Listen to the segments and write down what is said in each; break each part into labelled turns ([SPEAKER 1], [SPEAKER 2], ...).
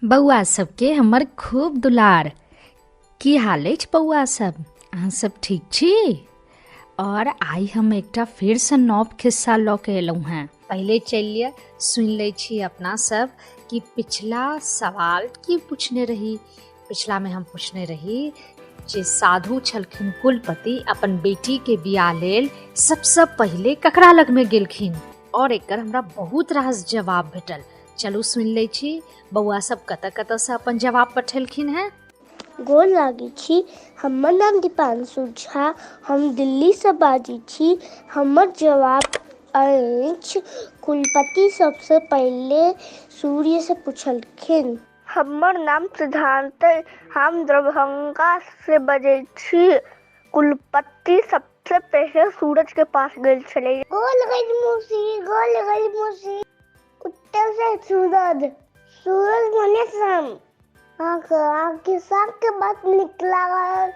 [SPEAKER 1] बौआ सबके हमर खूब दुलार। की हाल अछि बौआ सब? अहाँ सब ठीक छी? और आइ हम एकटा फेरसँ नव खिस्सा लऽ के एलहुँ हेँ। पहिले चलि लिअ, सुनि लै छी अपना सब कि पिछला सवाल की पूछने रही। पिछलामे हम पूछने रही जे साधु छलखिन कुलपति अपन बेटीके बियाह लेल सबसँ पहिले ककरा लगमे गेलखिन, और एकर हमरा बहुत रास जवाब भेटल। चलू सुनि लै छी बौआ सब कतऽ कतऽसँ अपन जवाब पठेलखिन हेँ।
[SPEAKER 2] गोर लागै छी। हमर नाम दीपांशु झा, हम दिल्लीसँ बाजै छी। हमर जवाब अछि कुलपति सबसँ पहिले सूर्यसँ पुछलखिन।
[SPEAKER 3] हमर नाम सिद्धांत, हम दरभंगा से बजै छी। कुलपति सबसे पहिले सूरज के पास गेल छलै।
[SPEAKER 2] गोल गई मौसी, गोल गई मौसी। उत्तर से सूरज, सूरज मने सन। अहाँके सबके बात नीक लागल।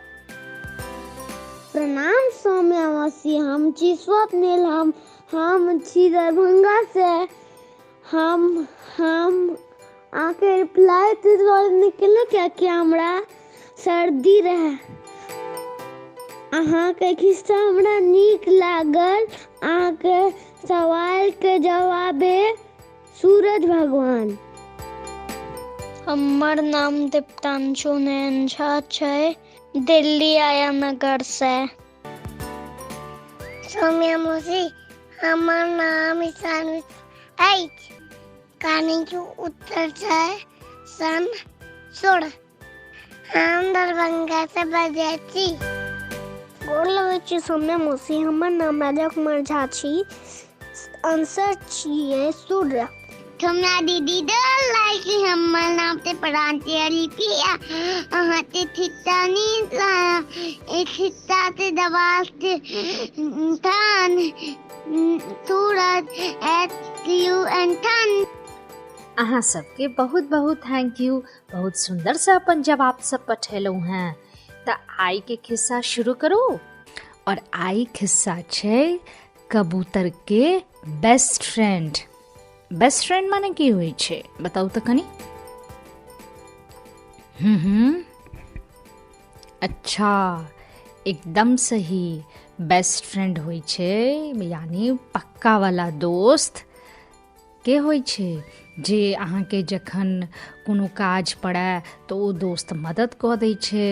[SPEAKER 4] प्रणाम सौम्या मौसी, हम छी स्वप्निल, हम छी दरभंगा से। हम अहाँके रिप्लाई ताहि दुआरे नहि केलहुँ कियाकि हमरा सर्दी रहै। अहाँके खिस्सा हमरा नीक लागल। अहाँके सवालके जवाब सूरज भगवान।
[SPEAKER 5] हमर नाम दीप्तांशु नयन झा छै, दिल्ली आया नगर से।
[SPEAKER 2] सौम्या मौसी, हमर नाम ईशान अछि। कहानीके उत्तर छै सन 16। हम दरभंगा से बजै छी।
[SPEAKER 4] गोर लगै छी सौम्या मौसी, हमर नाम राजा कुमार झा छी। आंसर छियै सूर्य।
[SPEAKER 2] सौम्या दीदी डर लागि। हमर नाम ते प्रांतीय लिपि, अहाँ ते थिता ते दबास थान सूरज SUN थान।
[SPEAKER 1] अहाँ सबके बहुत बहुत thank you, बहुत सुंदर से अपन जवाब सब पठेलहुँ हेँ। तऽ आइ के खिस्सा शुरू करू। और आइ खिस्सा छै कबूतर के बेस्ट फ्रेंड। बेस्ट फ्रेंड माने की होइ छै बताउ तऽ कनि। अच्छा, एकदम सही। बेस्ट फ्रेंड होइ छै यानी पक्का वाला दोस्त के होइ छै जे अहाँके जखन कोनो काज पड़ै तऽ ओ दोस्त मदद कऽ दै छै।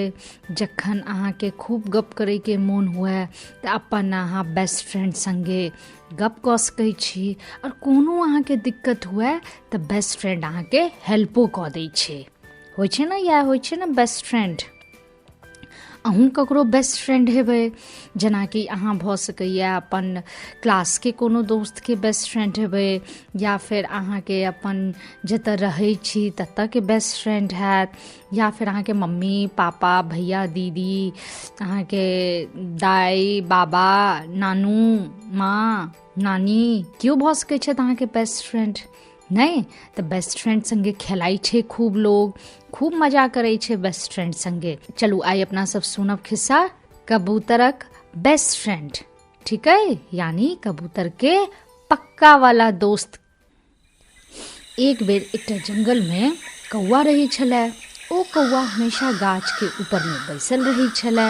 [SPEAKER 1] जखन अहाँके खूब गप करैके मोन हुए तऽ अपन अहाँ बेस्ट फ्रेंड सङ्गे गप कऽ सकै छी। आओर कोनो अहाँके दिक्कत हुए तऽ बेस्ट फ्रेंड अहाँके हेल्पो कऽ दै छै। होइ छै ने, इएह होइ छै ने बेस्ट फ्रेंड। अहूँ ककरो बेस्ट फ्रेंड हेबै, जेनाकि अहाँ भऽ सकैए अपन क्लासके कोनो दोस्तके बेस्ट फ्रेंड हेबै, या फेर अहाँके अपन जतऽ रहै छी ततऽके बेस्ट फ्रेंड हैत, या फेर अहाँके मम्मी पापा भैया दीदी, अहाँके दाइ बाबा नानू माँ नानी, केओ भऽ सकै छथि अहाँके बेस्ट फ्रेंड। नहि तऽ बेस्ट फ्रेंड सङ्गे खेलाइ छै खूब लोग, खूब मजा करै छै बेस्ट फ्रेंड सङ्गे। चलू आइ अपना सब सुनब खिस्सा कबूतरक बेस्ट फ्रेंड, ठीक है, यानी कबूतर के पक्का वाला दोस्त। एक बेर एकटा जंगलमे कौआ रहै छलै। ओ कौआ हमेशा गाछके ऊपरमे बैसल रहै छलै।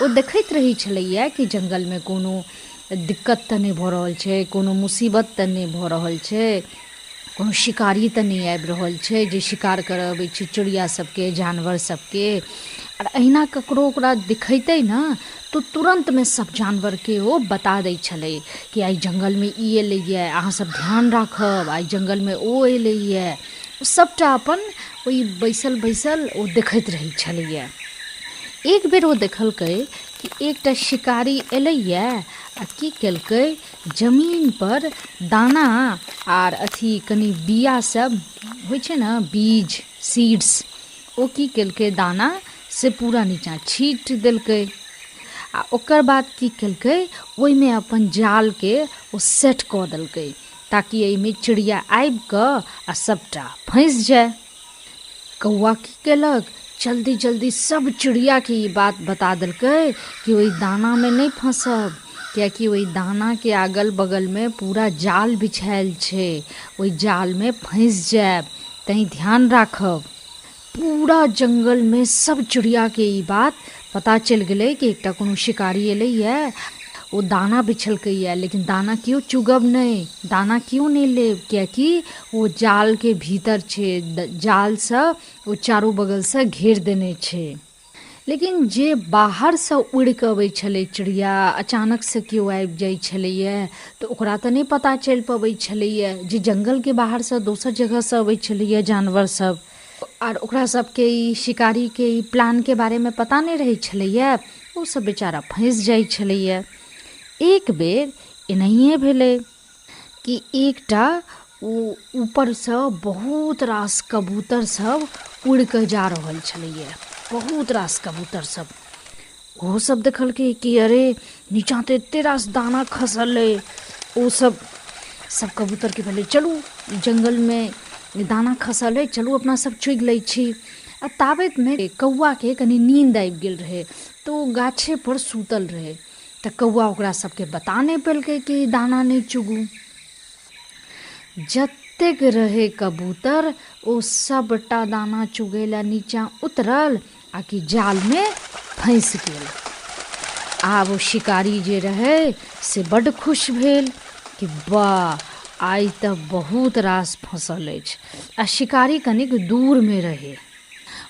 [SPEAKER 1] ओ देखैत रहै छलैया कि जंगलमे कोनो दिक्कत तऽ नहि भऽ रहल छै, कोनो मुसीबत तऽ नहि भऽ रहल छै, कोनो शिकारी तऽ नहि आबि रहल छै जे शिकार करऽ अबै छै चिड़िया सबके, जानवर सबके। आओर अहिना ककरो ओकरा दिखेतै ने तऽ तुरन्तमे सब जानवरके ओ बता दै छलै कि आइ जङ्गलमे ई एलैए, अहाँ सब ध्यान राखब, आइ जङ्गलमे ओ एलैए। ओ सबटा अपन ओहि बैसल बैसल ओ देखैत रहै छलैए। एक बेर ओ देखलकै कि एकटा शिकारी एलैए आ की केलकै, जमीन पर दाना आर अथी कनि बिया सब होइ छै ने, बीज, सीड्स, ओ की केलकै दाना से पूरा नीचाँ छीट देलकै। आ ओकर बाद की केलकै, ओहिमे अपन जालके ओ सेट कऽ देलकै ताकि एहिमे चिड़िया आबि कऽ आ सबटा फँसि जाय। कौआ की केलक, जल्दी जल्दी सब चिड़ियाके ई बात बता देलकै कि ओहि दानामे नहि फँसब, कियाकि ओहि दानाके अगल बगलमे पूरा जाल बिछायल छै, ओहि जालमे फँसि जायब, तैँ ध्यान राखब। पूरा जंगलमे सब चिड़ियाके ई बात पता चलि गेलै कि एकटा कोनो शिकारी एलैए, ओ दाना बिछलकैए, लेकिन दाना केओ चुगब नहि, दाना केओ नहि लेब, कियाकि ओ जालके भीतर छै, जालसँ ओ चारू बगलसँ घेर देने छै। लेकिन जे बाहरसँ उड़ि कऽ अबै छलै चिड़िया, अचानकसँ केओ आबि जाइ छलैए तऽ ओकरा तऽ नहि पता चलि पबै छलैए जे जङ्गलके बाहरसँ दोसर जगहसँ अबै छलैए जानवर सब, आर ओकरा सबके ई शिकारीके ई प्लानके बारेमे पता नहि रहै छलैए, ओ सब बेचारा फँसि जाइ छलैए। एक बेर एनाहिए भेलै कि एकटा ओ ऊपरसँ बहुत रास कबूतर सब उड़ि कऽ जा रहल छलैए, बहुत रास कबूतर सब। ओहो सब देखलकै कि अरे नीचाँ तऽ एते रास दाना खसल अइ। ओ सब सब कबूतरके भेलै चलू जङ्गलमे दाना खसल अइ, चलू अपना सब चुगि लै छी। आ ताबतमे कौआके कनि नींद आबि गेल रहै तऽ ओ गाछेपर सुतल रहै, तऽ कौआ ओकरा सबके बता नहि पेलकै कि दाना नहि चुगू। जतेक रहै कबूतर ओ सबटा दाना चुगै लए नीचाँ उतरल आ कि जालमे फँसि गेल। आब ओ शिकारी जे रहै से बड्ड खुश भेल कि वाह आइ तऽ बहुत रास फँसल अछि। आ शिकारी कनिक दूरमे रहै,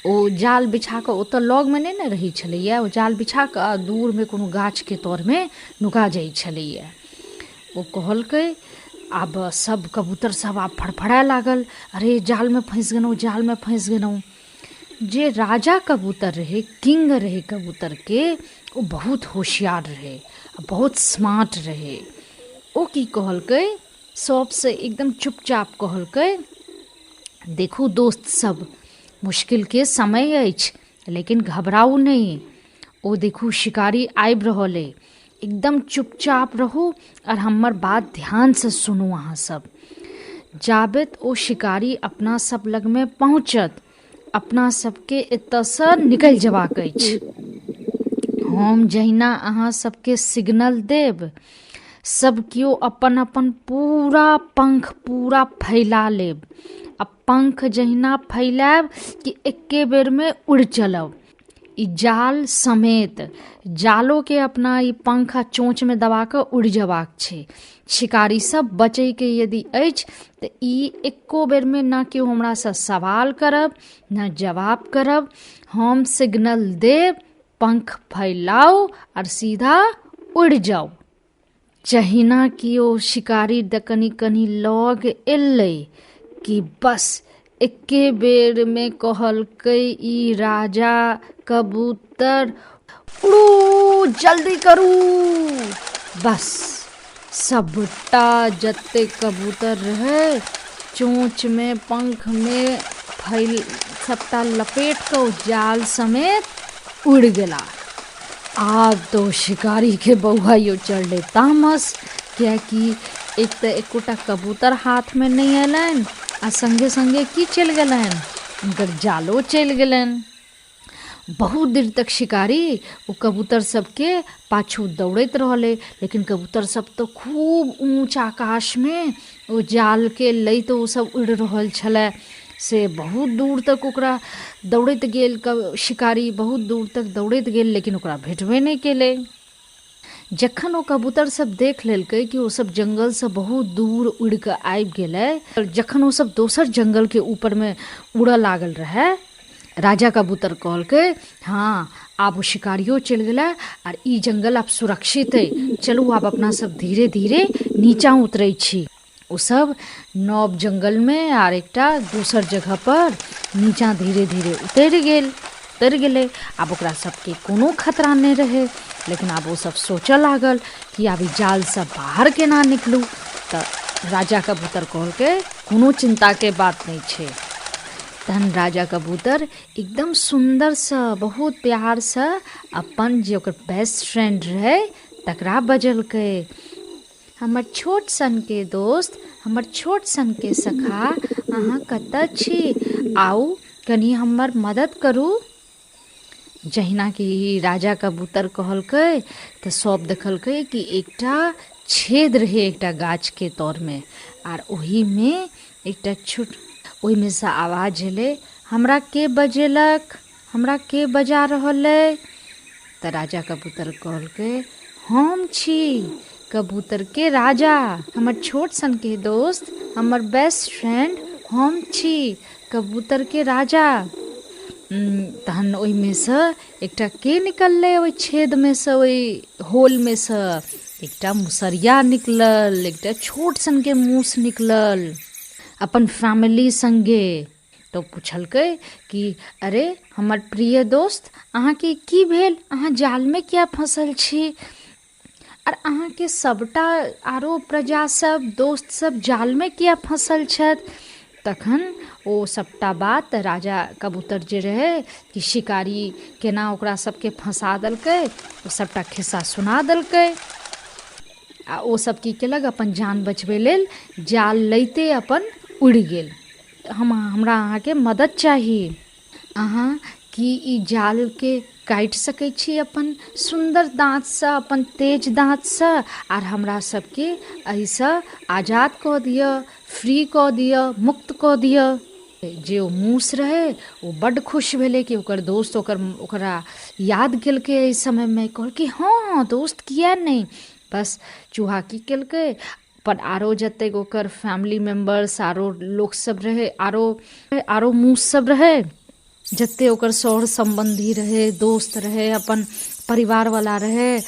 [SPEAKER 1] ओ जाल बिछा कऽ ओतऽ लगमे नहि ने रहै छलैए, ओ जाल बिछा कऽ दूरमे कोनो गाछके तरमे नुका जाइ छलैए। ओ कहलकै, आब सब कबूतर सब आब फड़फड़ाय लागल, अरे जालमे फँसि गेलहुँ, जालमे फँसि गेलहुँ। जे राजा कबूतर रहै, किंग रहै कबूतरके, ओ बहुत होशियार रहै, बहुत स्मार्ट रहै। ओ की कहलकै, सबसँ एकदम चुपचाप कहलकै, देखू दोस्त सब, मुश्किलके समय अछि, लेकिन घबराउ नहि। ओ देखू शिकारी आबि रहल अइ, एकदम चुपचाप रहू आओर हमर बात ध्यानसँ सुनू अहाँ सब। जाबेत ओ शिकारी अपना सब लगमे पहुँचत, अपना सबके एतऽसँ निकलि जेबाक अछि। हम जहिना अहाँ सबके सिग्नल देब, सब केओ अपन अपन पूरा पंख पूरा फैला लेब, आ पंख जहिना फैलायब कि एके बेरमे उड़ि चलब। ई जाल समेत जालोके अपना ई पंख आ चोँचमे दबा कऽ उड़ि जेबाक छै। शिकारी सब बचैके यदि अछि तऽ ई एको बेरमे ना केओ हमरासँ सवाल करब ना जवाब करब, हम सिग्नल देब, पंख फैलाउ आओर सीधा उड़ि जाउ। जहिना केओ शिकारी कनि कनि लग एलै कि बस एके बेरमे कहलकै ई राजा कबूतर, उड़ू जल्दी करू। बस सबटा जते कबूतर रहै चोँचमे पंखमे फैल सबटा लपेट कऽ ओ जाल समेत उड़ि गेला। आब तो शिकारीके बौआइयो चढ़लै तामस, कियाकि एक तऽ एकोटा कबूतर हाथमे नहि अयलनि आ सङ्गे सङ्गे की चलि गेलनि, हुनकर जालो चलि गेलनि। बहुत देर तक शिकारी ओ कबूतर सबके पाछू दौड़ैत रहलै, लेकिन कबूतर सब तऽ खूब ऊँच आकाशमे ओ जालके लैत ओ सब उड़ि रहल छलै, से बहुत दूर तक ओकरा दौड़ैत गेल शिकारी, बहुत दूर तक दौड़ैत गेल, लेकिन ओकरा भेटबे नहि केलै। जखन ओ कबूतर सब देख लेलकै कि ओ सब जङ्गलसँ बहुत दूर उड़ि कऽ आबि गेलै, जखन ओ सब दोसर जङ्गलके ऊपरमे उड़ऽ लागल रहै, राजा कबूतर कहलकै, हाँ आब ओ शिकारियो चलि गेलै आर ई जङ्गल आब सुरक्षित अइ, चलू आब अपना सब धीरे धीरे नीचाँ उतरै छी। ओ सब नव जङ्गलमे आर एकटा दोसर जगहपर नीचाँ धीरे धीरे उतरि गेलै। आब ओकरा सबके कोनो खतरा नहि रहै, लेकिन आब ओ सब सोचऽ लागल कि आब ई जालसँ बाहर केना निकलू। तऽ राजा कबूतर कहलकै, कोनो चिन्ताके बात नहि छै। तहन राजा कबूतर एकदम सुन्दरसँ बहुत प्यारसँ अपन जे ओकर बेस्ट फ्रेंड रहै तकरा बजलकै, हमर छोट सनके दोस्त, हमर छोट सनके सखा, अहाँ कतऽ छी? आउ कनि हमर मदद करू। जहिना कि राजा कबूतर कहलकै तऽ सब देखलकै कि एकटा छेद रहै एकटा गाछके तरमे, आर ओहिमे एकटा छोट, ओहिमेसँ आवाज एलै, हमरा के बजेलक, हमरा के बजा रहल अइ? तऽ राजा कबूतर कहलकै, हम छी कबूतरके राजा, हमर छोट सनके दोस्त, हमर बेस्ट फ्रेंड हम छी कबूतरके राजा। तहन ओहिमेसँ एकटा के निकललै, ओहि छेदमे सँ, ओहि होलमे सँ एकटा मुसरिया निकलल, एकटा छोट सनके मूस निकलल अपन फैमिली सङ्गे। तऽ ओ पुछलकै कि अरे हमर प्रिय दोस्त, अहाँके की भेल? अहाँ जालमे किया फँसल छी? आर अहाँके सभटा आरो प्रजा सब, दोस्त सब जालमे किया फँसल छथि? तखन ओ सभटा बात राजा कबूतर जे रहै कि शिकारी केना ओकरा सबके फँसा देलकै, ओ सभटा खिस्सा सुना देलकै। आ ओ सब की केलक? अपन जान बचबै लेल जाल लैते अपन उड़ि गेल। हमरा अहाँके मदद चाही। अहाँ की ई जालके काटि सकै छी अपन सुन्दर दाँतसँ, अपन तेज दाँतसँ, आर हमरा सबके एहिसँ आजाद कऽ दिअ, फ्री कऽ दिअ, मुक्त कऽ दिअ? जे ओ मूस रहै, ओ बड्ड खुश भेलै कि ओकर दोस्त ओकरा याद केलकै एहि समयमे। कहलकै, हँ हँ दोस्त, किया नहि? बस, चूहा की केलकै? पर आरो जतेक ओकर फैमिली मेम्बर्स, आरो लोकसभ रहै, आरो आरो मूस सब रहै, जते ओकर सर सम्बन्धी रहै, दोस्त रहै, अपन परिवारवला रहै,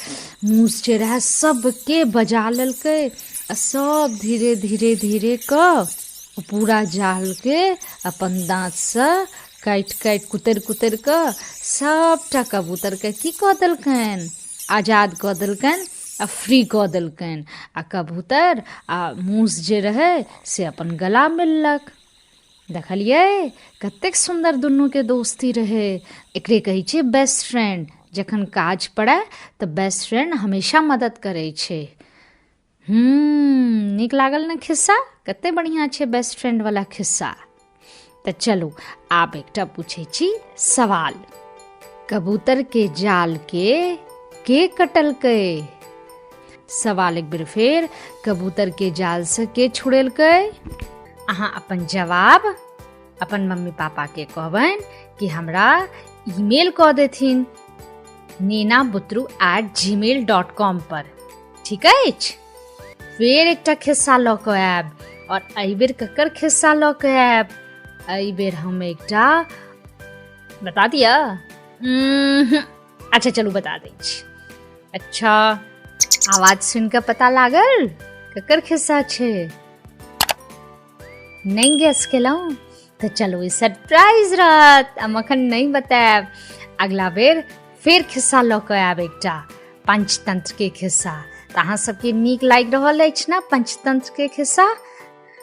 [SPEAKER 1] मूस जे रहै, सबके बजा लेलकै आ सब धीरे धीरे धीरे कऽ पूरा जालके अपन दाँतसँ काटि काटि, कुतरि कुतरि कऽ सभटा कबूतरके की कऽ देलकनि? आजाद कऽ देलकनि आ फ्री कऽ देलकनि। आ कबूतर आ मूस जे रहै से अपन गला मिललक। देखलियै, कतेक सुन्दर दुनूके दोस्ती रहै? एकरे कहै छै बेस्ट फ्रेंड। जखन काज पड़ै तऽ बेस्ट फ्रेंड हमेशा मदद करै छै। नीक लागल ने खिस्सा? कते बढ़िआँ छै बेस्ट फ्रेंड वाला खिस्सा। तऽ चलू, आब एकटा पूछै छी सवाल। कबूतर के जाल के कटलकै? सवाल एक बेर फेर, कबूतर के जाल से के छुड़ेलकै? अहाँ अपन जवाब अपन मम्मी पापा के कहबनि कि हमरा ईमेल कऽ देथिन nenabutru@gmail.com पर। ठीक अछि? फेर एकटा खिस्सा लऽ कऽ आयब। आओर एहिबेर ककर खिस्सा लऽ कऽ आयब? एहिबेर हम एकटा बता दिअ? अच्छा चलू, बता दै छी। अच्छा, आवाज सुनि कऽ पता लागल ककर खिस्सा छै? नहि गेस केलहुँ? तऽ चलू, ई सरप्राइज रहत, हम एखन नहि बतायब। अगला बेर फेर खिस्सा लऽ कऽ आयब एकटा पंचतंत्र के खिस्सा। तऽ अहाँ सबके नीक लागि रहल अछि ने पंचतंत्र के खिस्सा?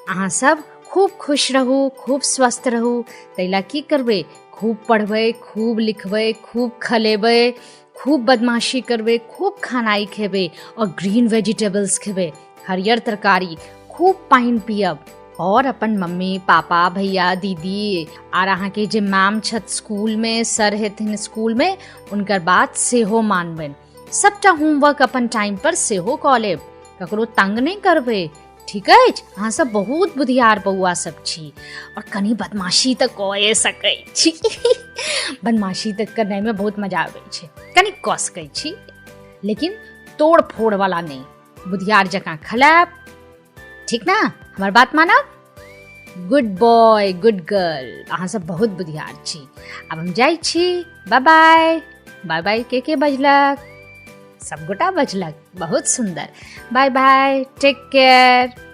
[SPEAKER 1] अहाँ सब खूब खुश रहू, खूब स्वस्थ रहू। ताहि लए की करबै? खूब पढ़बै, खूब लिखबै, खूब खलेबै, खूब बदमाशी करबै, खूब खानाइ खेबै आओर ग्रीन वेजिटेबल्स खेबै, हरियर तरकारी, खूब पानि पियब आओर अपन मम्मी पापा, भैया, दीदी आर अहाँके जे मैम छथि स्कूलमे, सर हेथिन स्कूलमे, हुनकर बात सेहो मानबनि। सभटा होमवर्क अपन टाइम पर सेहो कऽ लेब, ककरो तंग नहि करबै। ठीक अछि? अहाँ सब बहुत बुधियार बौआ सब छी आओर कनि बदमाशी तऽ कए सकै छी। बदमाशी तऽ करनाइमे बहुत मजा आबै छै। कनि कऽ सकै छी, लेकिन तोड़ फोड़ वाला नहि। बुधियार जकाँ खलायब, ठीक ना? हमर बात मानब। गुड बॉय, गुड गर्ल, अहाँ सब बहुत बुधियार छी। आब हम जाइ छी। बाय बाय, बाय बाय। के के बजलक? सबगोटा बजलक, बहुत सुन्दर। Bye bye, take care.